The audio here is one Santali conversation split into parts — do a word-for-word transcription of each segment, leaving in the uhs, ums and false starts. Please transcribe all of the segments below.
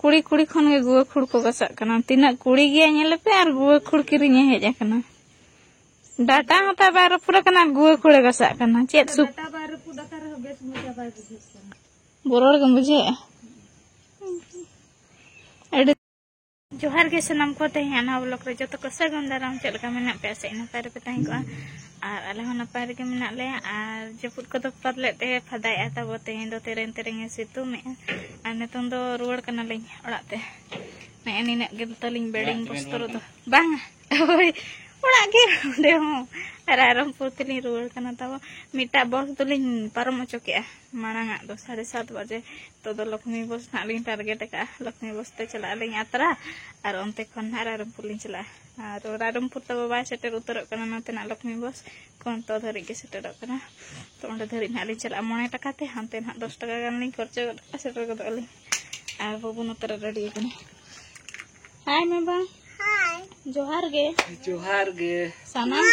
ᱠᱩᱲᱤ ᱠᱩᱲᱤ ᱠᱷᱚᱱ ᱜᱮ ᱜᱩᱣᱟᱹ ᱠᱷᱩᱲ ᱠᱚ ᱜᱟᱥᱟᱜ ᱠᱟᱱᱟ᱾ ᱛᱤᱱᱟᱹᱜ ᱠᱩᱲᱤ ᱜᱮᱭᱟ ᱧᱮᱞᱮ ᱯᱮ ᱟᱨ ᱜᱩᱣᱟᱹ ᱠᱷᱩᱲ ᱠᱤᱨᱤᱧᱮ ᱦᱮᱡ ᱟᱠᱟᱱᱟ᱾ ᱰᱟᱴᱟ ᱦᱚᱸ ᱛᱟᱭ ᱵᱟᱭ ᱨᱟᱹᱯᱩᱫ ᱟᱠᱟᱱᱟ ᱟᱨ ᱜᱩᱣᱟᱹ ᱠᱷᱩᱲᱮ ᱜᱟᱥᱟᱜ ᱠᱟᱱᱟ᱾ ᱪᱮᱫ ᱥᱩᱠ? ᱰᱟᱴᱟ ᱵᱟᱭ ᱨᱟᱹᱯᱩᱫ ᱟᱠᱟᱱ ᱨᱮᱦᱚᱸ ᱵᱮᱥ ᱢᱚᱡᱟ ᱵᱟᱭ ᱵᱩᱡᱷᱟᱹᱜ ᱠᱟᱱᱟ᱾ ᱵᱚᱨᱚᱲ ᱜᱮᱢ ᱵᱩᱡᱷᱟᱹᱣᱮᱫᱼᱟ? ᱟᱹᱰᱤ ᱡᱚᱦᱟᱨ ᱜᱮ ᱥᱟᱱᱟᱢ ᱠᱚ, ᱛᱮᱦᱮᱧ ᱱᱟᱣᱟ vlog ᱨᱮ ᱡᱚᱛᱚ ᱠᱚ ᱥᱟᱹᱜᱩᱱ ᱫᱟᱨᱟᱢ᱾ ᱪᱮᱫ ᱞᱮᱠᱟ ᱢᱮᱱᱟᱜ ᱯᱮᱭᱟ? ᱥᱮ ᱱᱟᱯᱟᱭ ᱨᱮᱯᱮ ᱛᱟᱦᱮᱸ ᱠᱚᱜᱼᱟ᱾ ᱟᱨ ᱟᱞᱮ ᱦᱚᱸ ᱱᱟᱯᱟᱭ ᱨᱮᱜᱮ ᱢᱮᱱᱟᱜ ᱞᱮᱭᱟ᱾ ᱟᱨ ᱡᱟᱹᱯᱩᱫ ᱠᱚᱫᱚ ᱯᱟᱞᱮᱫ ᱮ ᱯᱷᱟᱫᱟᱭᱮᱫᱼᱟ ᱛᱟᱵᱚ, ᱛᱮᱦᱮᱧ ᱫᱚ ᱛᱮᱨᱮᱧ ᱛᱮᱨᱮᱧ ᱮ ᱥᱤᱛᱩᱝ ᱮᱫᱼᱟ᱾ ᱟᱨ ᱱᱤᱛᱚᱝ ᱫᱚ ᱨᱩᱣᱟᱹᱲ ᱠᱟᱱᱟᱞᱤᱧ ᱚᱲᱟᱜ ᱛᱮ᱾ ᱱᱮᱜᱼᱮ ᱱᱤᱱᱟᱹᱜ ᱜᱮ ᱛᱟᱹᱞᱤᱧ ᱵᱮᱰᱤᱝ ᱵᱚᱥᱛᱨᱚ ᱫᱚ᱾ ᱵᱟᱝᱟ, ᱦᱳᱭ, ᱚᱲᱟᱜ ᱜᱮ᱾ ᱚᱸᱰᱮ ᱦᱚᱸ ᱨᱟᱭᱨᱚᱝᱯᱩᱨ ᱛᱮᱞᱤᱧ ᱨᱩᱣᱟᱹᱲ ᱠᱟᱱᱟ ᱛᱟᱵᱚ᱾ ᱢᱤᱫᱴᱟᱜ ᱵᱚᱥ ᱫᱚᱞᱤᱧ ᱯᱟᱨᱚᱢ ᱦᱚᱪᱚ ᱠᱮᱜᱼᱟ ᱢᱟᱲᱟᱝ ᱟᱜ ᱫᱚ, ᱥᱟᱲᱮ ᱥᱟᱛ ᱵᱟᱡᱮ᱾ ᱱᱤᱛᱚᱜ ᱫᱚ ᱞᱚᱠᱷᱢᱤ ᱵᱚᱥ ᱱᱟᱜ ᱞᱤᱧ ᱴᱟᱨᱜᱮᱴ ᱟᱠᱟᱜᱼᱟ᱾ ᱞᱚᱠᱷᱢᱤ ᱵᱚᱥ ᱛᱮ ᱪᱟᱞᱟᱜ ᱟᱹᱞᱤᱧ ᱟᱛᱨᱟ, ᱟᱨ ᱚᱱᱛᱮ ᱠᱷᱚᱱ ᱱᱟᱜ ᱨᱟᱭᱨᱚᱝᱯᱩᱨ ᱞᱤᱧ ᱪᱟᱞᱟᱜᱼᱟ᱾ ᱟᱨ ᱨᱟᱭᱨᱚᱝᱯᱩᱨ ᱛᱟᱵᱚ ᱵᱟᱭ ᱥᱮᱴᱮᱨ ᱩᱛᱟᱹᱨᱚᱜ ᱠᱟᱱᱟ ᱱᱚᱛᱮᱱᱟᱜ ᱞᱚᱠᱷᱢᱤ ᱵᱚᱥ, ᱠᱚᱱᱛᱚ ᱫᱷᱟᱹᱨᱤᱡ ᱜᱮ ᱥᱮᱴᱮᱨᱚᱜ ᱠᱟᱱᱟ᱾ ᱛᱚ ᱚᱸᱰᱮ ᱫᱷᱟᱹᱨᱤᱡ ᱱᱟᱜ ᱞᱤᱧ ᱪᱟᱞᱟᱜᱼᱟ ᱢᱚᱬᱮ ᱴᱟᱠᱟ ᱛᱮ, ᱦᱟᱱᱛᱮ ᱱᱟᱜ ᱫᱚᱥ ᱴᱟᱠᱟ ᱜᱟᱱ ᱞᱤᱧ ᱠᱷᱚᱨᱪᱟ ᱜᱚᱫ ᱠᱟᱜᱼᱟ, ᱥᱮᱴᱮᱨ ᱜᱚᱫᱚᱜ ᱟᱹᱞᱤᱧ᱾ ᱟᱨ ᱵᱟᱹᱵᱩ ᱱᱚᱛᱮ ᱨᱮ ᱨᱮᱰᱤ ᱟᱠᱟᱱᱟ᱾ ᱦᱟᱭ ᱢᱮ ᱵᱟᱝ᱾ ᱦᱟᱭ᱾ ᱡᱚᱦᱟᱨ ᱜᱮ᱾ ᱡᱚᱦᱟᱨ ᱜᱮ᱾ ᱥᱟᱱᱟᱢ,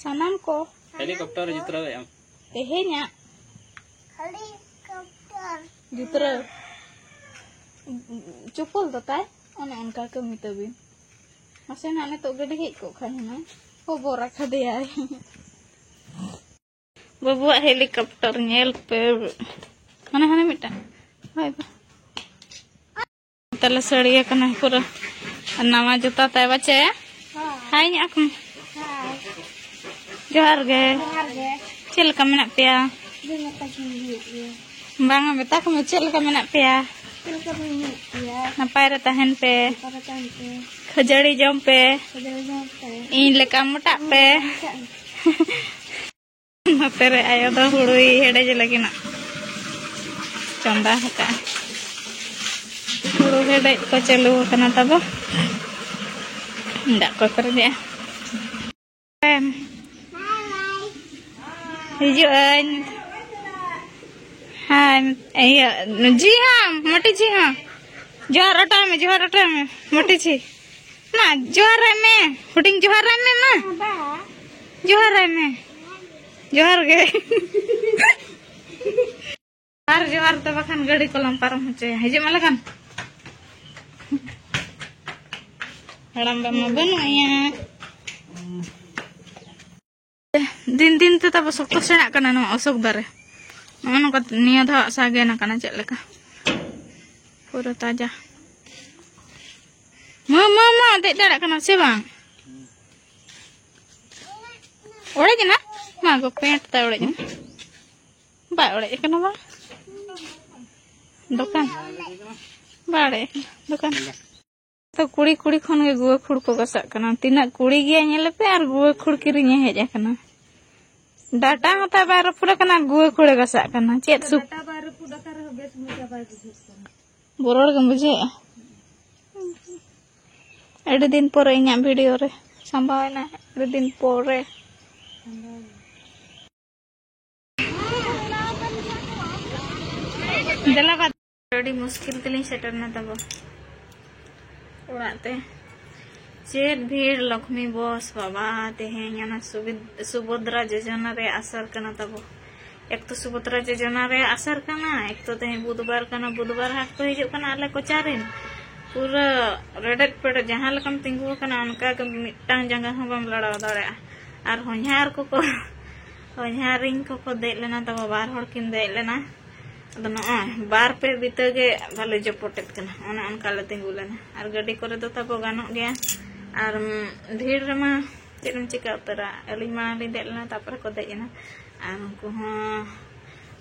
ᱥᱟᱱᱟᱢ ᱠᱚ᱾ ᱦᱮᱞᱤᱠᱚᱯᱴᱟᱨ ᱨᱮ ᱡᱩᱛᱨᱟᱣ ᱮᱫ ᱟᱢ᱾ ᱛᱮᱦᱮᱧᱟᱜ᱾ ᱦᱮᱞᱤᱠᱚᱯᱴᱟᱨ᱾ ᱡᱩᱛᱨᱟᱹᱣ᱾ ᱪᱩᱯᱩᱞ ᱫᱚ ᱛᱟᱭ ᱚᱱᱮ ᱚᱱᱠᱟ ᱠᱟᱹᱢᱤ ᱛᱟᱹᱵᱤᱱ᱾ ᱢᱟᱥᱮ ᱱᱟᱜ ᱱᱤᱛᱚᱜ ᱜᱟᱹᱰᱤ ᱦᱮᱡ ᱠᱚᱜ ᱠᱷᱟᱱ ᱦᱩᱱᱟᱹᱝ ᱦᱚᱵᱚᱨ ᱟᱠᱟᱫᱮᱭᱟᱭ᱾ ᱵᱟᱹᱵᱩᱣᱟᱜ ᱦᱮᱞᱤᱠᱚᱯᱴᱟᱨ ᱧᱮᱞ ᱯᱮ᱾ ᱦᱟᱱᱮ, ᱦᱟᱱᱮ ᱢᱤᱫᱴᱟᱝ᱾ ᱦᱳᱭ ᱵᱟ᱾ ᱛᱟᱦᱞᱮ ᱥᱟᱹᱲᱤᱭᱟᱹ ᱠᱟᱱᱟ ᱯᱩᱨᱟᱹ᱾ ᱟᱨ ᱱᱟᱣᱟ ᱡᱩᱛᱟ ᱛᱟᱭ ᱵᱟᱪᱮ? ᱦᱳᱭ᱾ ᱦᱟᱭ ᱧᱚᱜ ᱟᱠᱚ᱾ ᱦᱳᱭ᱾ ᱡᱚᱦᱟᱨ ᱜᱮ᱾ ᱡᱚᱦᱟᱨ ᱜᱮ᱾ ᱪᱮᱫ ᱞᱮᱠᱟ ᱢᱮᱱᱟᱜ ᱯᱮᱭᱟ? ᱟᱹᱰᱤ ᱱᱟᱯᱟᱭ ᱜᱮ ᱢᱮᱱᱟᱜ ᱞᱮᱭᱟ᱾ ᱵᱟᱝᱟ, ᱢᱮᱛᱟ ᱠᱚᱢᱮ ᱪᱮᱫ ᱞᱮᱠᱟ ᱢᱮᱱᱟᱜ ᱯᱮᱭᱟ? ᱪᱮᱫ ᱞᱮᱠᱟ ᱯᱮ ᱢᱮᱱᱟᱜ ᱯᱮᱭᱟ? ᱱᱟᱯᱟᱭ ᱨᱮ ᱛᱟᱦᱮᱱ ᱯᱮ᱾ ᱱᱟᱯᱟᱭ ᱨᱮ ᱛᱟᱦᱮᱱ ᱯᱮ᱾ ᱠᱷᱟᱹᱡᱟᱹᱲᱤ ᱡᱚᱢ ᱯᱮ᱾ ᱠᱷᱟᱹᱡᱟᱹᱲᱤ ᱡᱚᱢ ᱯᱮ᱾ ᱤᱧ ᱞᱮᱠᱟ ᱢᱚᱴᱟᱜ ᱯᱮ᱾ ᱢᱚᱴᱟᱜ ᱯᱮ᱾ ᱱᱚᱛᱮ ᱨᱮ ᱟᱭᱳ ᱫᱚ ᱦᱩᱲᱩᱭ ᱦᱮᱰᱮᱡ ᱞᱟᱹᱜᱤᱫ ᱱᱟᱜ ᱪᱚᱸᱫᱟ ᱟᱠᱟᱫᱼᱟ᱾ ᱦᱩᱲᱩ ᱦᱮᱰᱮᱡ ᱠᱚ ᱪᱟᱹᱞᱩ ᱟᱠᱟᱱᱟ ᱛᱟᱵᱚ᱾ ᱫᱟᱜ ᱠᱚ ᱯᱮᱨᱮᱡᱮᱜᱼᱟ᱾ ᱦᱤᱡᱩᱜ ᱟᱹᱧ᱾ ᱦᱮᱸ, ᱤᱭᱟᱹ, ᱡᱤ ᱦᱚᱸ, ᱢᱚᱴᱤ ᱡᱤ ᱦᱚᱸ᱾ ᱡᱚᱦᱟᱨ ᱚᱴᱟᱭ ᱢᱮ, ᱡᱚᱦᱟᱨ ᱚᱴᱟᱭ ᱢᱮ, ᱢᱚᱴᱤ ᱡᱤ᱾ ᱢᱟ, ᱡᱚᱦᱟᱨ ᱟᱭ ᱢᱮ᱾ ᱦᱩᱰᱤᱧ ᱡᱚᱦᱟᱨ ᱟᱭ ᱢᱮ, ᱢᱟ᱾ ᱡᱚᱦᱟᱨ ᱟᱭ ᱢᱮ᱾ ᱡᱚᱦᱟᱨ ᱜᱮ᱾ ᱟᱨ ᱡᱚᱦᱟᱨ ᱛᱮ ᱵᱟᱠᱷᱟᱱ ᱜᱟᱹᱰᱤ ᱠᱚᱞᱟᱝ ᱯᱟᱨᱚᱢ ᱦᱚᱪᱚᱭᱟ᱾ ᱦᱤᱡᱩᱜ ᱢᱮ ᱞᱟᱜᱟᱱ᱾ ᱦᱟᱲᱟᱢ ᱵᱟ ᱢᱟ ᱵᱟᱹᱱᱩᱜ ᱮᱭᱟ᱾ ᱫᱤᱱ ᱫᱤᱱ ᱛᱮ ᱛᱟᱵᱚ ᱥᱚᱠᱛᱚ ᱥᱮᱬᱟᱜ ᱠᱟᱱᱟ ᱱᱚᱣᱟ ᱚᱥᱳᱠ ᱫᱟᱨᱮ᱾ ᱱᱚᱜᱼᱚ ᱱᱚᱝᱠᱟ ᱱᱤᱭᱟᱹ ᱫᱷᱟᱣ ᱥᱟᱜᱮᱱ ᱟᱠᱟᱱᱟ ᱪᱮᱫ ᱞᱮᱠᱟ, ᱯᱩᱨᱟᱹ ᱛᱟᱡᱟ᱾ ᱢᱟ, ᱢᱟ, ᱢᱟ, ᱫᱮᱡ ᱫᱟᱲᱮᱭᱟᱜ ᱠᱟᱱᱟ ᱥᱮ ᱵᱟᱝ? ᱚᱲᱮᱡ ᱮᱱᱟ? ᱢᱟ ᱜᱚ, ᱯᱮᱱᱴ ᱛᱟᱭ ᱚᱲᱮᱡ ᱮᱱᱟ᱾ ᱵᱟᱭ ᱚᱲᱮᱡ ᱟᱠᱟᱱᱟ ᱵᱟ᱾ ᱫᱚᱠᱟᱱ᱾ ᱵᱟᱭ ᱚᱲᱮᱡ ᱟᱠᱟᱱᱟ᱾ ᱫᱚᱠᱟᱱ᱾ ᱛᱚ ᱠᱩᱲᱤ ᱠᱩᱲᱤ ᱠᱷᱚᱱ ᱜᱮ ᱜᱩᱣᱟᱹ ᱠᱷᱩᱲ ᱠᱚ ᱜᱟᱥᱟᱜ ᱠᱟᱱᱟ᱾ ᱛᱤᱱᱟᱹᱜ ᱠᱩᱲᱤ ᱜᱮᱭᱟ ᱧᱮᱞᱮ ᱯᱮ ᱟᱨ ᱜᱩᱣᱟᱹ ᱠᱷᱩᱲ ᱠᱤᱨᱤᱧᱮ ᱦᱮᱡ ᱟᱠᱟᱱᱟ᱾ ᱰᱟᱴᱟ ᱦᱚᱸ ᱛᱟᱭ ᱵᱟᱭ ᱨᱟᱹᱯᱩᱫ ᱟᱠᱟᱱᱟ, ᱜᱩᱣᱟᱹ ᱠᱷᱩᱲᱮ ᱜᱟᱥᱟᱜ ᱠᱟᱱᱟ᱾ ᱪᱮᱫ ᱥᱩᱠ᱾ ᱰᱟᱴᱟ ᱵᱟᱭ ᱨᱟᱹᱯᱩᱫ ᱟᱠᱟᱱ ᱨᱮᱦᱚᱸ ᱵᱮᱥ ᱢᱚᱡᱟ ᱵᱟᱭ ᱵᱩᱡᱷᱟᱹᱜ ᱠᱟᱱᱟ᱾ ᱵᱚᱨᱚᱲ ᱜᱮᱢ ᱵᱩᱡᱷᱟᱹᱣᱮᱫᱼᱟ? ᱟᱹᱰᱤ ᱫᱤᱱ ᱯᱚᱨᱮ ᱤᱧᱟᱹᱜ ᱵᱷᱤᱰᱤᱭᱳ ᱨᱮ ᱥᱟᱢᱵᱟᱣ ᱮᱱᱟ, ᱟᱹᱰᱤ ᱫᱤᱱ ᱯᱚᱨᱮ᱾ ᱫᱮᱞᱟ ᱵᱟ-, ᱟᱹᱰᱤ ᱢᱩᱥᱠᱤᱞ ᱛᱮᱞᱤᱧ ᱥᱮᱴᱮᱨ ᱮᱱᱟ ᱛᱟᱵᱚ ᱚᱲᱟᱜ ᱛᱮ᱾ ᱪᱮᱫ ᱵᱷᱤᱲ ᱞᱚᱠᱷᱢᱤ ᱵᱚᱥ ᱵᱟᱵᱟ, ᱛᱮᱦᱮᱧ ᱚᱱᱟ ᱥᱩᱵᱤᱫ-, ᱥᱩᱵᱷᱚᱫᱨᱟ ᱡᱳᱡᱚᱱᱟ ᱨᱮ ᱟᱥᱟᱨ ᱠᱟᱱᱟ ᱛᱟᱵᱚ᱾ ᱮᱠ ᱛᱚ ᱥᱩᱵᱷᱚᱫᱨᱟ ᱡᱳᱡᱚᱱᱟ ᱨᱮ ᱟᱥᱟᱨ ᱠᱟᱱᱟ, ᱮᱠ ᱛᱚ ᱛᱮᱦᱮᱧ ᱵᱩᱫᱷᱵᱟᱨ ᱠᱟᱱᱟ, ᱵᱩᱫᱷᱵᱟᱨ ᱦᱟᱴ ᱠᱚ ᱦᱤᱡᱩᱜ ᱠᱟᱱᱟ ᱟᱞᱮ ᱠᱚᱪᱟ ᱨᱮᱱ᱾ ᱯᱩᱨᱟᱹ ᱨᱮᱰᱮᱫ ᱯᱮᱰᱮᱫ ᱡᱟᱦᱟᱸ ᱞᱮᱠᱟᱢ ᱛᱤᱸᱜᱩ ᱟᱠᱟᱱᱟ ᱚᱱᱠᱟ ᱜᱮ ᱢᱤᱫᱴᱟᱝ ᱡᱟᱸᱜᱟ ᱦᱚᱸ ᱵᱟᱢ ᱞᱟᱲᱟᱣ ᱫᱟᱲᱮᱭᱟᱜᱼᱟ᱾ ᱟᱨ ᱦᱚᱧᱦᱟᱨ ᱠᱚᱠᱚ, ᱦᱚᱧᱦᱟᱨᱤᱧ ᱠᱚᱠᱚ ᱫᱮᱡ ᱞᱮᱱᱟ ᱛᱟᱵᱚ, ᱵᱟᱨ ᱦᱚᱲ ᱠᱤᱱ ᱫᱮᱡ ᱞᱮᱱᱟ᱾ ᱟᱫᱚ ᱱᱚᱜᱼᱚᱭ ᱵᱟᱨ ᱯᱮ ᱵᱤᱛᱟᱹ ᱜᱮ ᱵᱟᱞᱮ ᱡᱚᱯᱚᱴᱮᱫ ᱠᱟᱱᱟ, ᱚᱱᱮ ᱚᱱᱠᱟ ᱞᱮ ᱛᱤᱸᱜᱩ ᱞᱮᱱᱟ᱾ ᱟᱨ ᱜᱟᱹᱰᱤ ᱠᱚᱨᱮ ᱫᱚ ᱛᱟᱵᱚ ᱜᱟᱱᱚᱜ ᱜᱮᱭᱟ, ᱟᱨ ᱩᱢ, ᱵᱷᱤᱲ ᱨᱮᱢᱟ ᱪᱮᱫ ᱮᱢ ᱪᱤᱠᱟᱹ ᱩᱛᱟᱹᱨᱟ᱾ ᱟᱹᱞᱤᱧ ᱢᱟᱲᱟᱝ ᱞᱤᱧ ᱫᱮᱡ ᱞᱮᱱᱟ, ᱛᱟᱨᱯᱚᱨᱮ ᱠᱚ ᱫᱮᱡ ᱮᱱᱟ᱾ ᱟᱨ ᱩᱱᱠᱩ ᱦᱚᱸ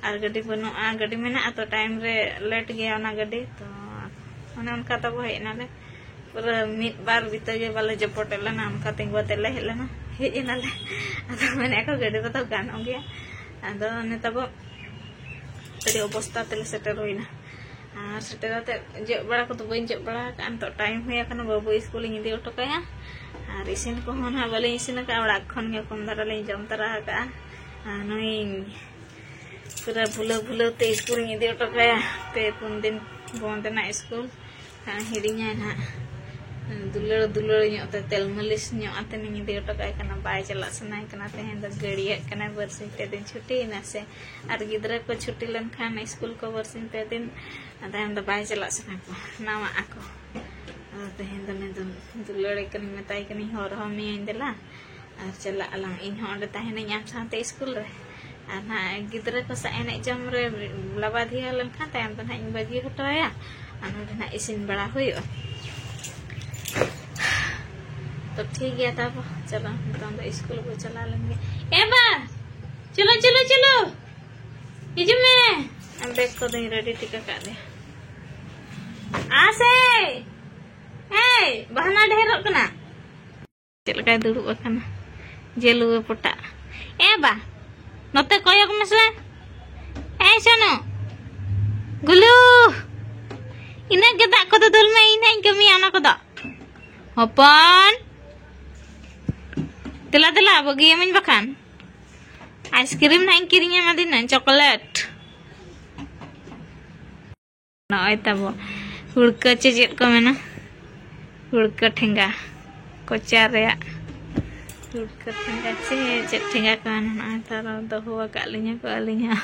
ᱟᱨ ᱜᱟᱹᱰᱤ ᱵᱟᱹᱱᱩᱜᱼᱟ, ᱜᱟᱹᱰᱤ ᱢᱮᱱᱟᱜᱼᱟ ᱛᱚ ᱴᱟᱭᱤᱢ ᱨᱮ ᱞᱮᱴ ᱜᱮᱭᱟ ᱚᱱᱟ ᱜᱟᱹᱰᱤ᱾ ᱛᱚ ᱚᱱᱮ ᱚᱱᱠᱟ ᱛᱟᱵᱚ ᱦᱮᱡ ᱮᱱᱟᱞᱮ, ᱯᱩᱨᱟᱹ ᱢᱤᱫ ᱵᱟᱨ ᱵᱤᱛᱟᱹ ᱜᱮ ᱵᱟᱞᱮ ᱡᱚᱯᱚᱴ ᱞᱮᱱᱟ, ᱚᱱᱠᱟ ᱛᱤᱸᱜᱩ ᱟᱛᱮ ᱞᱮ ᱦᱮᱡ ᱞᱮᱱᱟ, ᱦᱮᱡ ᱮᱱᱟᱞᱮ᱾ ᱟᱫᱚ ᱢᱮᱱᱮᱫ ᱠᱚ ᱜᱟᱹᱰᱤ ᱨᱮᱫᱚ ᱜᱟᱱᱚᱜ ᱜᱮᱭᱟ᱾ ᱟᱫᱚ ᱚᱱᱮ ᱛᱟᱵᱚ ᱟᱹᱰᱤ ᱚᱵᱚᱥᱛᱟ ᱛᱮᱞᱮ ᱥᱮᱴᱮᱨ ᱦᱩᱭᱱᱟ᱾ ᱟᱨ ᱥᱮᱴᱮᱨ ᱠᱟᱛᱮ ᱡᱚᱜ ᱵᱟᱲᱟ ᱠᱚᱫᱚ ᱵᱟᱹᱧ ᱡᱚᱜ ᱵᱟᱲᱟ ᱟᱠᱟᱫᱼᱟ᱾ ᱱᱤᱛᱚᱜ ᱴᱟᱭᱤᱢ ᱦᱩᱭ ᱟᱠᱟᱱᱟ, ᱵᱟᱹᱵᱩ ᱤᱥᱠᱩᱞᱤᱧ ᱤᱫᱤ ᱦᱚᱴᱚ ᱠᱟᱭᱟ᱾ ᱟᱨ ᱤᱥᱤᱱ ᱠᱚᱦᱚᱸ ᱱᱟᱦᱟᱜ ᱵᱟᱹᱞᱤᱧ ᱤᱥᱤᱱ ᱟᱠᱟᱫᱼᱟ, ᱚᱲᱟᱜ ᱠᱷᱚᱱ ᱜᱮ ᱠᱚᱢ ᱫᱷᱟᱨᱟ ᱞᱤᱧ ᱡᱚᱢ ᱛᱚᱨᱟ ᱟᱠᱟᱫᱼᱟ᱾ ᱟᱨ ᱱᱩᱭ ᱯᱩᱨᱟᱹ ᱵᱷᱩᱞᱟᱹᱣ ᱵᱷᱩᱞᱟᱹᱣ ᱛᱮ ᱤᱥᱠᱩᱞᱤᱧ ᱤᱫᱤ ᱦᱚᱴᱚ ᱠᱟᱭᱟ᱾ ᱯᱮ ᱯᱩᱱ ᱫᱤᱱ ᱵᱚᱱᱫ ᱮᱱᱟ ᱤᱥᱠᱩᱞ᱾ ᱦᱮᱸ, ᱦᱤᱲᱤᱧᱟᱭ ᱱᱟᱦᱟᱜ᱾ ᱫᱩᱞᱟᱹᱲ ᱫᱩᱞᱟᱹᱲ ᱧᱚᱜ ᱛᱮ, ᱛᱮᱞ ᱢᱟᱹᱞᱤᱥ ᱧᱚᱜ ᱟᱛᱮ ᱤᱧ ᱤᱫᱤ ᱦᱚᱴᱚ ᱠᱟᱭ ᱠᱟᱱᱟ᱾ ᱵᱟᱭ ᱪᱟᱞᱟᱜ ᱥᱟᱱᱟᱭᱮ ᱠᱟᱱᱟ᱾ ᱛᱮᱦᱮᱧ ᱫᱚ ᱜᱟᱹᱲᱤᱭᱟᱹᱜ ᱠᱟᱱᱟᱭ, ᱵᱟᱨᱥᱤᱧ ᱯᱮ ᱫᱤᱱ ᱪᱷᱩᱴᱤᱭᱮᱱᱟ ᱥᱮ᱾ ᱟᱨ ᱜᱤᱫᱽᱨᱟᱹ ᱠᱚ ᱪᱷᱩᱴᱤ ᱞᱮᱱᱠᱷᱟᱱ ᱤᱥᱠᱩᱞ ᱠᱚ ᱵᱟᱨᱥᱤᱧ ᱯᱮ ᱫᱤᱱ, ᱛᱟᱭᱚᱢ ᱫᱚ ᱵᱟᱭ ᱪᱟᱞᱟᱜ ᱥᱟᱱᱟ ᱠᱚᱣᱟ, ᱱᱟᱣᱟᱜ ᱟᱠᱚ᱾ ᱟᱫᱚ ᱛᱮᱦᱮᱧ ᱫᱚ ᱱᱩᱭ ᱫᱚ ᱫᱩᱞᱟᱹᱲ ᱠᱟᱹᱱᱟᱹᱧ, ᱢᱮᱛᱟᱭ ᱠᱟᱹᱱᱟᱹᱧ, "ᱦᱚᱨ ᱦᱚᱦᱚ ᱢᱤᱭᱟᱹᱧ, ᱫᱮᱞᱟ ᱟᱨ ᱪᱟᱞᱟᱜ ᱟᱞᱟᱝ, ᱤᱧ ᱦᱚᱸ ᱚᱸᱰᱮ ᱛᱟᱦᱮᱱᱟᱹᱧ ᱟᱢ ᱥᱟᱶᱛᱮ ᱥᱠᱩᱞ ᱨᱮ, ᱟᱨ ᱱᱟᱦᱟᱜ ᱜᱤᱫᱽᱨᱟᱹ ᱠᱚ ᱥᱟᱶ ᱮᱱᱮᱡ ᱡᱚᱢ ᱨᱮ ᱞᱟᱵᱟᱫᱷᱤᱭᱟᱹ ᱞᱮᱱᱠᱷᱟᱱ ᱛᱟᱭᱚᱢ ᱫᱚ ᱱᱟᱦᱟᱜ ᱤᱧ ᱵᱟᱹᱜᱤ ᱦᱚᱴᱚ ᱟᱭᱟ, ᱟᱨ ᱱᱚᱰᱮ ᱱᱟᱦᱟᱜ ᱤᱥᱤᱱ ᱵᱟᱲᱟ ᱦᱩᱭᱩᱜᱼᱟ᱾ ᱛᱚ ᱴᱷᱤᱠ ᱜᱮᱭᱟ, ᱛᱟᱵᱚ ᱪᱚᱞᱚ ᱱᱤᱛᱚᱝ ᱫᱚ ᱥᱠᱩᱞ ᱵᱚ ᱪᱟᱞᱟᱣ ᱞᱮᱱ ᱜᱮ᱾ ᱮ ᱵᱟ, ᱪᱚᱞᱚ ᱪᱚᱞᱚ ᱪᱚᱞᱚ, ᱦᱤᱡᱩᱜ ᱢᱮ᱾ ᱵᱮᱜᱽ ᱠᱚᱫᱚᱧ ᱨᱮᱰᱤ ᱴᱷᱤᱠ ᱟᱠᱟᱫ ᱫᱮᱭᱟ᱾ ᱟᱥᱮ, ᱮᱭ ᱵᱟᱦᱱᱟ ᱰᱷᱮᱨᱚᱜ ᱠᱟᱱᱟ᱾ ᱪᱮᱫ ᱞᱮᱠᱟᱭ ᱫᱩᱲᱩᱵ ᱟᱠᱟᱱᱟ, ᱡᱮᱞᱩᱣᱟᱹ ᱯᱚᱴᱟᱜ᱾ ᱮ ᱵᱟ, ᱱᱚᱛᱮ ᱠᱚᱭᱚᱜ ᱢᱮᱥᱮ᱾ ᱮᱭ ᱥᱚᱱᱩ, ᱜᱩᱞᱩ, ᱤᱱᱟᱹᱜ ᱜᱮ ᱫᱟᱜ ᱠᱚᱫᱚ ᱫᱩᱞ ᱢᱮ, ᱤᱧ ᱦᱟᱸᱜ ᱤᱧ ᱠᱟᱹᱢᱤᱭᱟ ᱚᱱᱟ ᱠᱚᱫᱚ᱾ ᱦᱚᱯᱚᱱ, ᱫᱮᱞᱟ ᱫᱮᱞᱟ, ᱵᱟᱹᱜᱤᱭᱟᱹᱢᱟᱹᱧ ᱵᱟᱠᱷᱟᱱ᱾ ᱟᱭᱤᱥᱠᱨᱤᱢ ᱱᱟᱜ ᱤᱧ ᱠᱤᱨᱤᱧ ᱟᱢᱟ ᱫᱤᱱᱟᱹᱝ, ᱪᱚᱠᱞᱮᱴ᱾ ᱱᱚᱜᱼᱚᱭ ᱛᱟᱵᱚ ᱦᱩᱲᱠᱟᱹ ᱪᱮ ᱪᱮᱫ ᱠᱚ ᱢᱮᱱᱟ, ᱦᱩᱲᱠᱟᱹ ᱴᱷᱮᱸᱜᱟ, ᱠᱚᱪᱟ ᱨᱮᱭᱟᱜ ᱦᱩᱲᱠᱟᱹ ᱴᱷᱮᱸᱜᱟ ᱪᱮ ᱪᱮᱫ ᱴᱷᱮᱸᱜᱟ ᱠᱚ ᱢᱮᱱᱟ᱾ ᱱᱚᱜᱼᱚᱭ ᱛᱟᱨᱟ ᱫᱚᱦᱚ ᱟᱠᱟᱫ ᱞᱤᱧᱟ ᱠᱚ ᱟᱹᱞᱤᱧ ᱦᱚᱸ᱾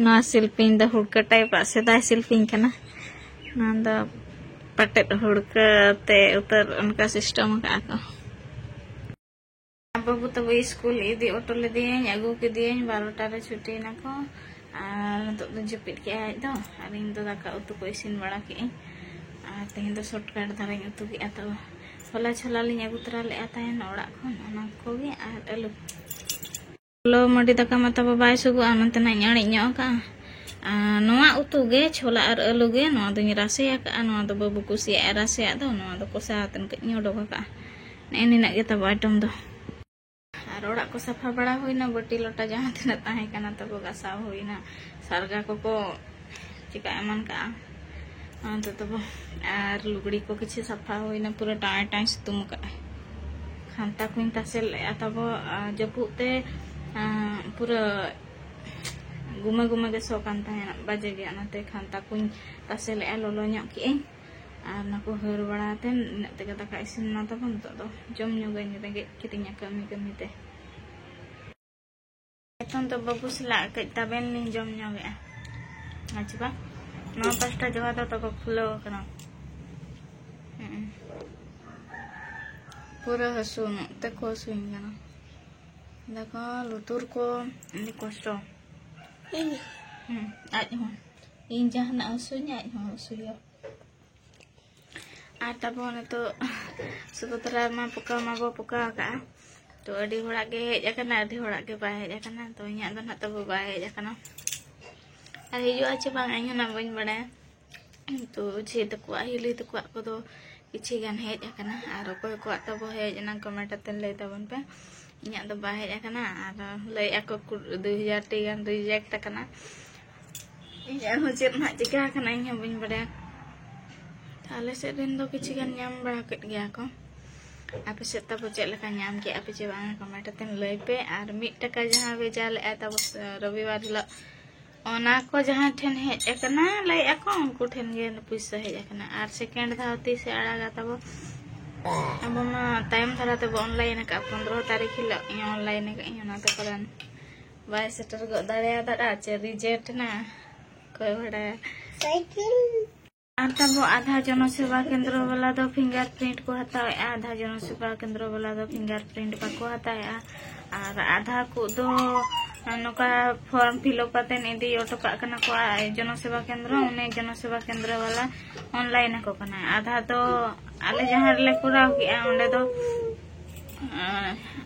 ᱱᱚᱣᱟ ᱥᱤᱞᱯᱤᱧ ᱫᱚ ᱦᱩᱲᱠᱟᱹ ᱴᱟᱭᱤᱯᱟᱜ ᱥᱮᱫᱟᱭ ᱥᱤᱞᱯᱤᱧ ᱠᱟᱱᱟ᱾ ᱱᱚᱣᱟ ᱫᱚ ᱯᱟᱴᱮᱫ ᱦᱩᱲᱠᱟᱹ ᱛᱮ ᱩᱛᱟᱹᱨ ᱚᱱᱠᱟ ᱥᱤᱥᱴᱮᱢ ᱟᱠᱟᱫᱼᱟ ᱠᱚ᱾ ᱵᱟᱹᱵᱩ ᱛᱟᱵᱚ ᱥᱠᱩᱞ ᱤᱫᱤ ᱚᱴᱚ ᱞᱮᱫᱮᱭᱟᱹᱧ, ᱟᱹᱜᱩ ᱠᱮᱫᱮᱭᱟᱹᱧ, ᱵᱟᱨᱚᱴᱟ ᱨᱮ ᱪᱷᱩᱴᱤᱭᱮᱱᱟ ᱠᱚ᱾ ᱟᱨ ᱱᱤᱛᱚᱜ ᱫᱚ ᱡᱟᱹᱯᱤᱫ ᱠᱮᱜᱼᱟᱭ ᱟᱡ ᱫᱚ, ᱟᱨ ᱤᱧ ᱫᱚ ᱫᱟᱠᱟ ᱩᱛᱩ ᱠᱚ ᱤᱥᱤᱱ ᱵᱟᱲᱟ ᱠᱮᱜᱼᱟᱹᱧ᱾ ᱟᱨ ᱛᱮᱦᱮᱧ ᱫᱚ ᱥᱚᱨᱴᱠᱟᱴ ᱫᱷᱟᱨᱟᱧ ᱩᱛᱩ ᱠᱮᱜᱼᱟ᱾ ᱛᱚ ᱦᱚᱞᱟ ᱪᱷᱳᱞᱟ ᱞᱤᱧ ᱟᱹᱜᱩ ᱛᱚᱨᱟ ᱞᱮᱜᱼᱟ ᱛᱟᱦᱮᱱ ᱚᱲᱟᱜ ᱠᱷᱚᱱ, ᱚᱱᱟ ᱠᱚᱜᱮ ᱟᱨ ᱟᱹᱞᱩ᱾ ᱦᱚᱞᱚ ᱢᱟᱹᱰᱤ ᱫᱟᱠᱟ ᱢᱟ ᱛᱟᱵᱚ ᱵᱟᱭ ᱥᱩᱜᱩᱜᱼᱟ, ᱚᱱᱟᱛᱮ ᱱᱟᱜ ᱤᱧ ᱟᱹᱬᱤᱡ ᱧᱚᱜ ᱟᱠᱟᱜᱼᱟ᱾ ᱟᱨ ᱱᱚᱣᱟ ᱩᱛᱩ ᱜᱮ, ᱪᱷᱳᱞᱟ ᱟᱨ ᱟᱹᱞᱩ ᱜᱮ, ᱱᱚᱣᱟ ᱫᱚᱧ ᱨᱟᱥᱮ ᱟᱠᱟᱜᱼᱟ᱾ ᱱᱚᱣᱟ ᱫᱚ ᱵᱟᱹᱵᱩ ᱠᱩᱥᱤᱭᱟᱜᱼᱟ ᱨᱟᱥᱮᱭᱟᱜ ᱫᱚ, ᱱᱚᱣᱟ ᱫᱚ ᱠᱚᱥᱟ ᱟᱛᱮᱱ ᱠᱟᱹᱡ ᱤᱧ ᱚᱰᱚᱠ ᱟᱠᱟᱜᱼᱟ᱾ ᱱᱮᱜᱼᱮ ᱱᱤᱱᱟᱹᱜ ᱜᱮ ᱛᱟᱵᱚ ᱟᱭᱴᱮᱢ ᱫᱚ᱾ ᱟᱨ ᱚᱲᱟᱜ ᱠᱚ ᱥᱟᱯᱷᱟ ᱵᱟᱲᱟ ᱦᱩᱭᱱᱟ, ᱵᱟᱹᱴᱤ ᱞᱚᱴᱟ ᱡᱟᱦᱟᱸ ᱛᱤᱱᱟᱹᱜ ᱛᱟᱦᱮᱸ ᱠᱟᱱᱟ ᱛᱟᱵᱚ ᱜᱟᱥᱟᱣ ᱦᱩᱭᱱᱟ, ᱥᱟᱨᱜᱟ ᱠᱚᱠᱚ ᱪᱤᱠᱟ ᱮᱢᱟᱱ ᱠᱟᱜᱼᱟ ᱚᱱᱛᱮ ᱛᱟᱵᱚ᱾ ᱟᱨ ᱞᱩᱜᱽᱲᱤ ᱠᱚ ᱠᱤᱪᱷᱩ ᱥᱟᱯᱷᱟ ᱦᱩᱭᱱᱟ, ᱯᱩᱨᱟᱹ ᱴᱟᱭ ᱴᱟᱭ ᱥᱤᱛᱩᱝ ᱠᱟᱜᱼᱟᱭ᱾ ᱠᱷᱟᱱᱛᱟ ᱠᱚᱧ ᱛᱟᱥᱮ ᱞᱮᱜᱼᱟ ᱛᱟᱵᱚ, ᱟᱨ ᱡᱟᱹᱯᱩᱫ ᱛᱮ, ᱟᱸ, ᱯᱩᱨᱟᱹ ᱜᱩᱢᱟᱹ ᱜᱩᱢᱟᱹ ᱜᱮ ᱥᱚ ᱠᱟᱱ ᱛᱟᱦᱮᱸᱱᱟ ᱵᱟᱡᱮ ᱜᱮ, ᱚᱱᱟᱛᱮ ᱠᱷᱟᱱᱛᱟ ᱠᱚᱧ ᱛᱟᱥᱮ ᱞᱮᱜᱼᱟ, ᱞᱚᱞᱚ ᱧᱚᱜ ᱠᱮᱜᱼᱟᱹᱧ᱾ ᱟᱨ ᱚᱱᱟ ᱠᱚ ᱦᱟᱹᱨ ᱵᱟᱲᱟ ᱠᱟᱛᱮ ᱤᱱᱟᱹᱜ ᱛᱮᱜᱮ ᱫᱟᱠᱟ ᱤᱥᱤᱱ ᱮᱱᱟ ᱛᱟᱵᱚ᱾ ᱱᱤᱛᱚᱜ ᱫᱚ ᱡᱚᱢ ᱧᱩ ᱜᱮ ᱨᱮᱸᱜᱮᱡ ᱠᱤᱫᱤᱧᱟ ᱠᱟᱹᱢᱤ ᱠᱟᱹᱢᱤ ᱛᱮ᱾ ᱱᱤᱛᱚᱝ ᱫᱚ ᱵᱟᱹᱵᱩ ᱥᱟᱞᱟᱜ ᱠᱟᱹᱡ ᱛᱟᱵᱮᱱ ᱞᱤᱧ ᱡᱚᱢ ᱧᱚᱜᱮᱜᱼᱟ᱾ ᱟᱪᱪᱷᱟ, ᱱᱚᱣᱟ ᱯᱟᱥᱴᱟ ᱡᱚᱦᱟ ᱫᱚ ᱛᱟᱠᱚ ᱠᱷᱩᱞᱟᱹᱣ ᱟᱠᱟᱱᱟ᱾ ᱯᱩᱨᱟᱹ ᱦᱟᱹᱥᱩ, ᱱᱚᱛᱮ ᱠᱚ ᱦᱟᱹᱥᱩᱧ ᱠᱟᱱᱟ᱾ ᱫᱟᱠᱟ, ᱞᱩᱛᱩᱨ ᱠᱚ, ᱟᱹᱰᱤ ᱠᱚᱥᱴᱚ᱾ ᱦᱩᱸ, ᱟᱡ ᱦᱚᱸ᱾ ᱤᱧ ᱡᱟᱦᱟᱱᱟᱜ ᱦᱟᱹᱥᱩᱧᱟ, ᱟᱡ ᱦᱚᱸ ᱦᱟᱹᱥᱩᱭᱟ᱾ ᱟᱨ ᱛᱟᱵᱚ ᱱᱤᱛᱚᱜ ᱥᱩᱵᱷᱚᱫᱨᱟ ᱢᱟ ᱯᱚᱠᱟ ᱢᱟᱵᱚ ᱯᱚᱠᱟ ᱟᱠᱟᱜᱼᱟ᱾ ᱛᱚ ᱟᱹᱰᱤ ᱦᱚᱲᱟᱜ ᱜᱮ ᱦᱮᱡ ᱟᱠᱟᱱᱟ, ᱟᱹᱰᱤ ᱦᱚᱲᱟᱜ ᱜᱮ ᱵᱟᱭ ᱦᱮᱡ ᱟᱠᱟᱱᱟ᱾ ᱛᱚ ᱤᱧᱟᱹᱜ ᱫᱚ ᱱᱟᱦᱟᱜ ᱛᱟᱵᱚ ᱵᱟᱭ ᱦᱮᱡ ᱟᱠᱟᱱᱟ᱾ ᱟᱨ ᱦᱤᱡᱩᱜᱼᱟ ᱪᱮ ᱵᱟᱝ, ᱤᱧ ᱦᱚᱸ ᱱᱟᱜ ᱵᱟᱹᱧ ᱵᱟᱲᱟᱭᱟ᱾ ᱛᱚ ᱡᱷᱤ ᱛᱟᱠᱚᱣᱟᱜ, ᱦᱤᱞᱤ ᱛᱟᱠᱚᱣᱟᱜ ᱠᱚᱫᱚ ᱠᱤᱪᱷᱤ ᱜᱟᱱ ᱦᱮᱡ ᱟᱠᱟᱱᱟ᱾ ᱟᱨ ᱚᱠᱚᱭ ᱠᱚᱣᱟᱜ ᱛᱟᱵᱚ ᱦᱮᱡ ᱮᱱᱟ, comment ᱟᱛᱮ ᱞᱟᱹᱭ ᱛᱟᱵᱚᱱ ᱯᱮ᱾ ᱤᱧᱟᱹᱜ ᱫᱚ ᱵᱟᱭ ᱦᱮᱡ ᱟᱠᱟᱱᱟ᱾ ᱟᱨ ᱞᱟᱹᱭᱮᱫᱼᱟ ᱠᱚ ᱠᱩ-, ᱫᱩᱭ ᱦᱟᱡᱟᱨ ᱴᱤ ᱜᱟᱱ reject ᱟᱠᱟᱱᱟ᱾ ᱤᱧᱟᱹᱜ ᱦᱚᱸ ᱪᱮᱫ ᱱᱟᱦᱟᱜ ᱪᱤᱠᱟ ᱟᱠᱟᱱᱟ, ᱤᱧ ᱦᱚᱸ ᱵᱟᱹᱧ ᱵᱟᱲᱟᱭᱟ᱾ ᱛᱚ ᱟᱞᱮ ᱥᱮᱫ ᱨᱮᱱ ᱫᱚ ᱠᱤᱪᱷᱤ ᱜᱟᱱ ᱧᱟᱢ ᱵᱟᱲᱟ ᱠᱮᱫ ᱜᱮᱭᱟ ᱠᱚ᱾ ᱟᱯᱮ ᱥᱮᱫ ᱛᱟᱵᱚ ᱪᱮᱫ ᱞᱮᱠᱟ ᱧᱟᱢ ᱠᱮᱫᱼᱟ ᱯᱮ ᱪᱮ ᱵᱟᱝᱟ, comment ᱟᱛᱮ ᱞᱟᱹᱭ ᱯᱮ᱾ ᱟᱨ ᱢᱤᱫ ᱴᱟᱠᱟ ᱡᱟᱦᱟᱸ ᱵᱷᱮᱡᱟ ᱞᱮᱫᱼᱟᱭ ᱛᱟᱵᱚ ᱨᱚᱵᱤᱵᱟᱨ ᱦᱤᱞᱳᱜ, ᱚᱱᱟ ᱠᱚ ᱡᱟᱦᱟᱸ ᱴᱷᱮᱱ ᱦᱮᱡ ᱟᱠᱟᱱᱟ, ᱞᱟᱹᱭᱮᱫᱼᱟ ᱠᱚ ᱩᱱᱠᱩ ᱴᱷᱮᱱ ᱜᱮ ᱯᱩᱭᱥᱟᱹ ᱦᱮᱡ ᱟᱠᱟᱱᱟ᱾ ᱟᱨ second ᱫᱷᱟᱣ ᱛᱤᱥᱮ ᱟᱲᱟᱜᱟ ᱛᱟᱵᱚ? ᱟᱵᱚ ᱢᱟ ᱛᱟᱭᱚᱢ ᱫᱷᱟᱨᱟ ᱛᱮᱵᱚ online ᱟᱠᱟᱫᱼᱟ, ᱯᱚᱱᱨᱚ ᱛᱟᱹᱨᱤᱠᱷ ᱦᱤᱞᱳᱜ ᱤᱧ online ᱟᱠᱟᱫ ᱟᱹᱧ, ᱚᱱᱟ ᱛᱮ ᱯᱟᱞᱮᱱ ᱵᱟᱭ ᱥᱮᱴᱮᱨ ᱜᱚᱫ ᱫᱟᱲᱮᱭᱟᱫᱟ ᱪᱮ reject ᱮᱱᱟ, ᱚᱠᱚᱭ ᱵᱟᱲᱟᱭᱟ᱾ ᱟᱨ ᱛᱟᱵᱚ ᱟᱫᱷᱟ ᱡᱚᱱᱚ ᱥᱮᱵᱟ ᱠᱮᱱᱫᱨᱚ ᱵᱟᱞᱟ ᱫᱚ fingerprint ᱠᱚ ᱦᱟᱛᱟᱣᱮᱫᱼᱟ, ᱟᱫᱷᱟ ᱡᱚᱱᱚ ᱥᱮᱵᱟ ᱠᱮᱱᱫᱨᱚ ᱵᱟᱞᱟ ᱫᱚ fingerprint ᱵᱟᱠᱚ ᱦᱟᱛᱟᱣᱮᱫᱼᱟ᱾ ᱟᱨ ᱟᱫᱷᱟ ᱠᱚ ᱫᱚ ᱱᱚᱝᱠᱟ form fill up ᱠᱟᱛᱮᱫ ᱤᱫᱤ ᱦᱚᱴᱚ ᱠᱟᱜ ᱠᱟᱱᱟ ᱠᱚ ᱡᱚᱱᱚ ᱥᱮᱵᱟ ᱠᱮᱱᱫᱨᱚ, ᱩᱱᱤ ᱡᱚᱱᱚ ᱥᱮᱵᱟ ᱠᱮᱱᱫᱨᱚ ᱵᱟᱞᱟ online ᱟᱠᱚ ᱠᱟᱱᱟ᱾ ᱟᱫᱷᱟ ᱫᱚ ᱟᱞᱮ ᱡᱟᱦᱟᱸ ᱨᱮᱞᱮ ᱠᱚᱨᱟᱣ ᱠᱮᱜᱼᱟ, ᱚᱸᱰᱮ ᱫᱚ, ᱟᱸ,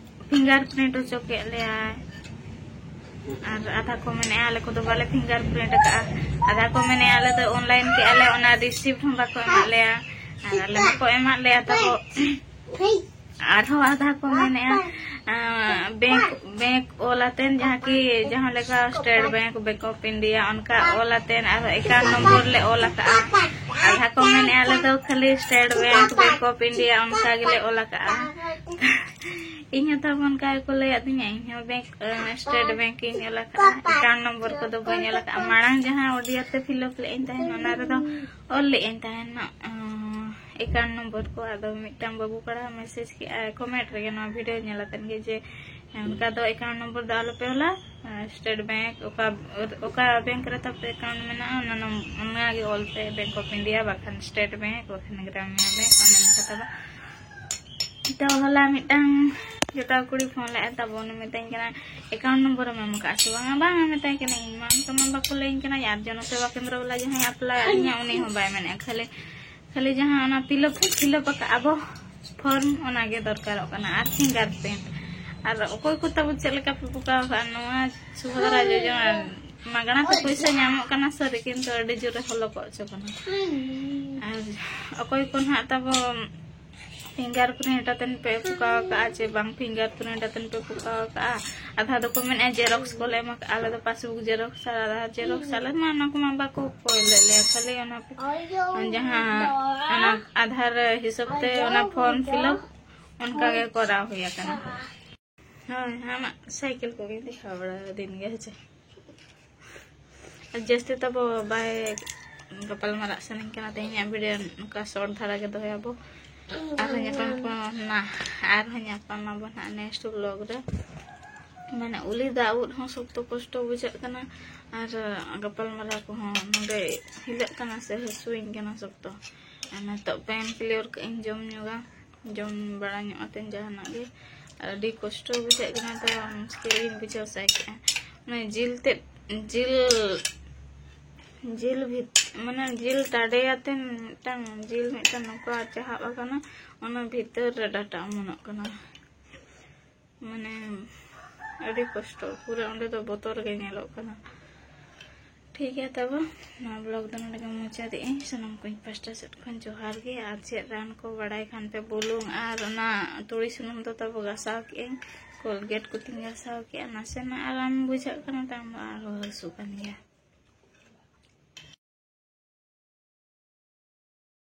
fingerprint ᱦᱚᱪᱚ ᱠᱮᱫ ᱞᱮᱭᱟᱭ᱾ ᱟᱨ ᱟᱫᱷᱟ ᱠᱚ ᱢᱮᱱᱮᱫᱼᱟ, ᱟᱞᱮ ᱠᱚᱫᱚ ᱵᱟᱞᱮ fingerprint ᱟᱠᱟᱫᱼᱟ᱾ ᱟᱫᱷᱟ ᱠᱚ ᱢᱮᱱᱮᱫᱼᱟ, ᱟᱞᱮ ᱫᱚ online ᱠᱮᱜᱼᱟ ᱞᱮ, ᱚᱱᱟ receipt ᱦᱚᱸ ᱵᱟᱠᱚ ᱮᱢᱟᱫ ᱞᱮᱭᱟ᱾ ᱟᱨ ᱟᱞᱮ ᱢᱟᱠᱚ ᱮᱢᱟᱫ ᱞᱮᱭᱟ ᱛᱟᱵᱚ᱾ ᱟᱨᱦᱚᱸ ᱟᱫᱷᱟ ᱠᱚ ᱢᱮᱱᱮᱫᱼᱟ, ᱟᱸ, bank, bank ᱚᱞ ᱟᱛᱮᱱ, ᱡᱟᱦᱟᱸ ᱠᱤ, ᱡᱟᱦᱟᱸ ᱞᱮᱠᱟ State Bank, Bank of India, ᱚᱱᱠᱟ ᱚᱞ ᱟᱛᱮᱱ ᱟᱨᱦᱚᱸ account number ᱞᱮ ᱚᱞ ᱟᱠᱟᱫᱼᱟ᱾ ᱟᱫᱷᱟ ᱠᱚ ᱢᱮᱱᱮᱫᱼᱟ, ᱟᱞᱮ ᱫᱚ ᱠᱷᱟᱹᱞᱤ State Bank, Bank of India ᱚᱱᱠᱟ ᱜᱮᱞᱮ ᱚᱞ ᱟᱠᱟᱫᱼᱟ᱾ ᱤᱧ ᱦᱚᱸ ᱛᱟᱵᱚ ᱚᱱᱠᱟ ᱜᱮᱠᱚ ᱞᱟᱹᱭᱟᱫᱤᱧᱟ, ᱤᱧ ᱦᱚᱸ bank, ᱟᱸ, State Bank ᱤᱧ ᱚᱞ ᱟᱠᱟᱫᱼᱟ, account number ᱠᱚᱫᱚ ᱵᱟᱹᱧ ᱚᱞ ᱟᱠᱟᱫᱼᱟ᱾ ᱢᱟᱲᱟᱝ ᱡᱟᱦᱟᱸ audio ᱛᱮ fill up ᱞᱮᱫ ᱟᱹᱧ ᱛᱟᱦᱮᱱ, ᱚᱱᱟ ᱨᱮᱫᱚ ᱚᱞ ᱞᱮᱫ ᱟᱹᱧ ᱛᱟᱦᱮᱱ, ᱟᱸ, account number ᱠᱚ᱾ ᱟᱫᱚ ᱢᱤᱫᱴᱟᱝ ᱵᱟᱹᱵᱩ ᱠᱚᱲᱟ message ᱠᱮᱜᱼᱟᱭ comment ᱨᱮᱜᱮ, ᱱᱚᱣᱟ video ᱧᱮᱞ ᱟᱛᱮᱱ ᱜᱮ, ᱡᱮ ᱚᱱᱠᱟ ᱫᱚ ᱮᱠᱟᱣᱩᱱᱴ ᱱᱚᱢᱵᱚᱨ ᱫᱚ ᱟᱞᱚᱯᱮ ᱚᱞᱟ᱾ ᱥᱴᱮᱴ ᱵᱮᱝᱠ, ᱚᱠᱟ ᱚᱠᱟ ᱵᱮᱝᱠ ᱨᱮ ᱛᱟᱯᱮ ᱮᱠᱟᱣᱩᱱᱴ ᱢᱮᱱᱟᱜᱼᱟ, ᱚᱱᱟ ᱱᱚᱢ- ᱚᱱᱟᱜᱮ ᱚᱞ ᱯᱮ, ᱵᱮᱝᱠ ᱚᱯᱷ ᱤᱱᱰᱤᱭᱟ ᱵᱟᱠᱷᱟᱱ ᱥᱴᱮᱴ ᱵᱮᱝᱠ ᱵᱟᱠᱷᱟᱱ ᱜᱨᱟᱢᱤᱱ ᱵᱮᱝᱠ, ᱚᱱᱮ ᱚᱱᱠᱟ ᱛᱟᱵᱚ᱾ ᱛᱚ ᱦᱚᱞᱟ ᱢᱤᱫᱴᱟᱝ ᱡᱚᱴᱟᱣ ᱠᱩᱲᱤ ᱯᱷᱳᱱ ᱞᱮᱫᱼᱟ ᱛᱟᱵᱚ, ᱩᱱᱤ ᱢᱮᱛᱟᱹᱧ ᱠᱟᱱᱟ, "ᱮᱠᱟᱣᱩᱱᱴ ᱱᱚᱢᱵᱚᱨ ᱮᱢ ᱮᱢ ᱟᱠᱟᱫᱼᱟ ᱥᱮ ᱵᱟᱝᱟ?" "ᱵᱟᱝᱟ," ᱢᱮᱛᱟᱭ ᱠᱟᱱᱟ, "ᱤᱧ ᱢᱟ ᱚᱱᱠᱟ ᱢᱟ ᱵᱟᱠᱚ ᱞᱟᱹᱭᱟᱹᱧ ᱠᱟᱱᱟ, ᱟᱨ ᱡᱚᱱᱚ ᱥᱮᱵᱟ ᱠᱮᱱᱫᱨᱚ ᱵᱟᱞᱟ ᱡᱟᱦᱟᱸᱭ ᱟᱯᱞᱟᱭ ᱟᱹᱞᱤᱧᱟ ᱩᱱᱤ ᱦᱚᱸ ᱵᱟᱭ ᱢᱮᱱᱮᱫᱼᱟ, ᱠᱷᱟᱹᱞᱤ ᱠᱷᱟᱹᱞᱤ ᱡᱟᱦᱟᱸ ᱚᱱᱟ ᱯᱷᱤᱞᱟᱯ ᱯᱷᱤᱞᱟᱯ ᱟᱠᱟᱫ ᱟᱵᱚ ᱯᱷᱚᱨᱢ, ᱚᱱᱟᱜᱮ ᱫᱚᱨᱠᱟᱨᱚᱜ ᱠᱟᱱᱟ, ᱟᱨ ᱯᱷᱤᱝᱜᱟᱨ ᱯᱨᱤᱱᱴ᱾ ᱟᱨ ᱚᱠᱚᱭ ᱠᱚ ᱛᱟᱵᱚ ᱪᱮᱫ ᱞᱮᱠᱟ ᱯᱮ ᱯᱚᱠᱟᱣ ᱟᱠᱟᱫᱼᱟ ᱱᱚᱣᱟ ᱥᱩᱵᱷᱚᱫᱨᱟ ᱡᱳᱡᱚᱱᱟ? ᱢᱟᱜᱽᱱᱟ ᱛᱮ ᱯᱚᱭᱥᱟ ᱧᱟᱢᱚᱜ ᱠᱟᱱᱟ ᱥᱟᱹᱨᱤ, ᱠᱤᱱᱛᱩ ᱟᱹᱰᱤ ᱡᱳᱨᱮ ᱦᱚᱞᱚᱠᱚᱜ ᱦᱚᱪᱚ ᱠᱟᱱᱟ᱾ ᱟᱨ ᱚᱠᱚᱭ ᱠᱚ ᱱᱟᱦᱟᱜ ᱛᱟᱵᱚ ᱯᱷᱤᱝᱜᱟᱨ ᱯᱨᱤᱱᱴ ᱟᱛᱮᱱ ᱯᱮ ᱯᱚᱠᱟᱣ ᱟᱠᱟᱫᱼᱟ ᱪᱮ ᱵᱟᱝ ᱯᱷᱤᱝᱜᱟᱨ ᱯᱨᱤᱱᱴ ᱟᱛᱮᱱ ᱯᱮ ᱯᱚᱠᱟᱣ ᱟᱠᱟᱫᱼᱟ? ᱟᱫᱷᱟ ᱫᱚᱠᱚ ᱢᱮᱱᱮᱫᱼᱟ ᱡᱮᱨᱚᱠᱥ ᱠᱚᱞᱮ ᱮᱢ ᱟᱠᱟᱫᱼᱟ, ᱟᱞᱮ ᱫᱚ ᱯᱟᱥᱵᱩᱠ ᱡᱮᱨᱚᱠᱥ ᱟᱨ ᱟᱫᱷᱟᱨ ᱡᱮᱨᱚᱠᱥ, ᱟᱞᱮ ᱢᱟ ᱚᱱᱟ ᱠᱚᱢᱟ ᱵᱟᱠᱚ ᱠᱚᱭ ᱞᱮᱫ ᱞᱮᱭᱟ, ᱠᱷᱟᱹᱞᱤ ᱚᱱᱟ ᱡᱟᱦᱟᱸ ᱚᱱᱟ ᱟᱫᱷᱟᱨ ᱦᱤᱥᱟᱹᱵ ᱛᱮ ᱚᱱᱟ ᱯᱷᱚᱨᱢ ᱯᱷᱤᱞᱟᱯ ᱚᱱᱠᱟ ᱜᱮ ᱠᱚᱨᱟᱣ ᱦᱩᱭ ᱟᱠᱟᱱᱟ᱾ ᱦᱳᱭ, ᱟᱢᱟᱜ ᱥᱟᱭᱠᱮᱞ ᱠᱚᱜᱮᱧ ᱫᱮᱠᱷᱟᱣ ᱵᱟᱲᱟ ᱫᱤᱱ ᱜᱮ, ᱦᱮᱸ ᱪᱮ? ᱟᱨ ᱡᱟᱹᱥᱛᱤ ᱛᱟᱵᱚ ᱵᱟᱭ ᱜᱟᱯᱟᱞ ᱢᱟᱨᱟᱜ ᱥᱟᱱᱟᱧ ᱠᱟᱱᱟ, ᱛᱮᱦᱮᱧᱟᱜ ᱵᱷᱤᱰᱤᱭᱳ ᱱᱚᱝᱠᱟ ᱥᱚᱨᱴ ᱫᱷᱟᱨᱟ ᱜᱮ ᱫᱚᱦᱚᱭᱟᱵᱚ᱾ ᱟᱨᱦᱚᱸ ᱧᱟᱯᱟᱢ ᱠᱚ ᱱᱟ, ᱟᱨᱦᱚᱸ ᱧᱟᱯᱟᱢ ᱟᱵᱚ ᱱᱟᱦᱟᱜ ᱱᱮᱠᱥᱴ ᱵᱞᱚᱜ ᱨᱮ᱾ ᱢᱟᱱᱮ ᱩᱞᱤ ᱫᱟᱜ ᱩᱫ ᱦᱚᱸ ᱥᱚᱠᱛᱚ ᱠᱚᱥᱴᱚ ᱵᱩᱡᱷᱟᱹᱜ ᱠᱟᱱᱟ, ᱟᱨ ᱜᱟᱯᱟᱞ ᱢᱟᱨᱟᱣ ᱠᱚᱦᱚᱸ ᱱᱚᱰᱮ ᱦᱤᱞᱟᱹᱜ ᱠᱟᱱᱟ ᱥᱮ ᱦᱟᱹᱥᱩᱭᱤᱧ ᱠᱟᱱᱟ ᱥᱚᱠᱛᱚ᱾ ᱟᱨ ᱱᱤᱛᱚᱜ ᱯᱮᱱ ᱠᱞᱤᱭᱟᱨ ᱠᱟᱜ ᱤᱧ, ᱡᱚᱢ ᱧᱚᱜᱟ, ᱡᱚᱢ ᱵᱟᱲᱟ ᱧᱚᱜ ᱟᱛᱮᱧ ᱡᱟᱦᱟᱱᱟᱜ ᱜᱮ᱾ ᱟᱨ ᱟᱹᱰᱤ ᱠᱚᱥᱴᱚ ᱵᱩᱡᱷᱟᱹᱜ ᱠᱟᱱᱟ, ᱛᱚ ᱢᱩᱥᱠᱤᱞ ᱜᱤᱧ ᱵᱩᱡᱷᱟᱹᱣ ᱥᱟᱭ ᱠᱮᱜᱼᱟ᱾ ᱢᱟᱱᱮ ᱡᱤᱞ ᱛᱮᱫ, ᱡᱤᱞ, ᱡᱤᱞ ᱵᱷᱤᱛ-, ᱢᱟᱱᱮ ᱡᱤᱞ ᱴᱟᱰᱮ ᱟᱛᱮᱱ ᱢᱤᱫᱴᱟᱝ ᱡᱤᱞ ᱢᱤᱫᱴᱟᱝ ᱱᱚᱝᱠᱟ ᱪᱟᱦᱟᱵ ᱟᱠᱟᱱᱟ, ᱚᱱᱟ ᱵᱷᱤᱛᱟᱹᱨ ᱨᱮ ᱰᱟᱴᱟ ᱚᱢᱚᱱᱚᱜ ᱠᱟᱱᱟ᱾ ᱢᱟᱱᱮ ᱟᱹᱰᱤ ᱠᱚᱥᱴᱚ, ᱯᱩᱨᱟᱹ ᱚᱸᱰᱮ ᱫᱚ ᱵᱚᱛᱚᱨ ᱜᱮ ᱧᱮᱞᱚᱜ ᱠᱟᱱᱟ᱾ ᱴᱷᱤᱠ ᱜᱮᱭᱟ, ᱛᱚᱵᱮ ᱱᱚᱣᱟ ᱵᱞᱚᱜ ᱫᱚ ᱱᱚᱰᱮ ᱜᱮ ᱢᱩᱪᱟᱹᱫᱮᱜ ᱟᱹᱧ᱾ ᱥᱟᱱᱟᱢ ᱠᱚᱧ ᱯᱟᱥᱴᱟ ᱥᱮᱫ ᱠᱷᱚᱱ ᱡᱚᱦᱟᱨ ᱜᱮ᱾ ᱟᱨ ᱪᱮᱫ ᱨᱟᱱ ᱠᱚ ᱵᱟᱲᱟᱭ ᱠᱷᱟᱱ ᱯᱮ, ᱵᱩᱞᱩᱝ ᱟᱨ ᱚᱱᱟ ᱛᱩᱲᱤ ᱥᱩᱱᱩᱢ ᱫᱚ ᱛᱟᱵᱚ ᱜᱟᱥᱟᱣ ᱠᱮᱜ ᱟᱹᱧ, ᱠᱳᱞᱜᱮᱴ ᱠᱚᱛᱮᱧ ᱜᱟᱥᱟᱣ ᱠᱮᱜᱼᱟ᱾ ᱱᱟᱥᱮᱱᱟᱜ ᱟᱨᱟᱢ ᱵᱩᱡᱷᱟᱹᱜ ᱠᱟᱱᱟ, ᱛᱟᱭᱚᱢ ᱫᱚ ᱟᱨᱦᱚᱸ ᱦᱟᱹᱥᱩ ᱠᱟᱱ ᱜᱮᱭᱟ᱾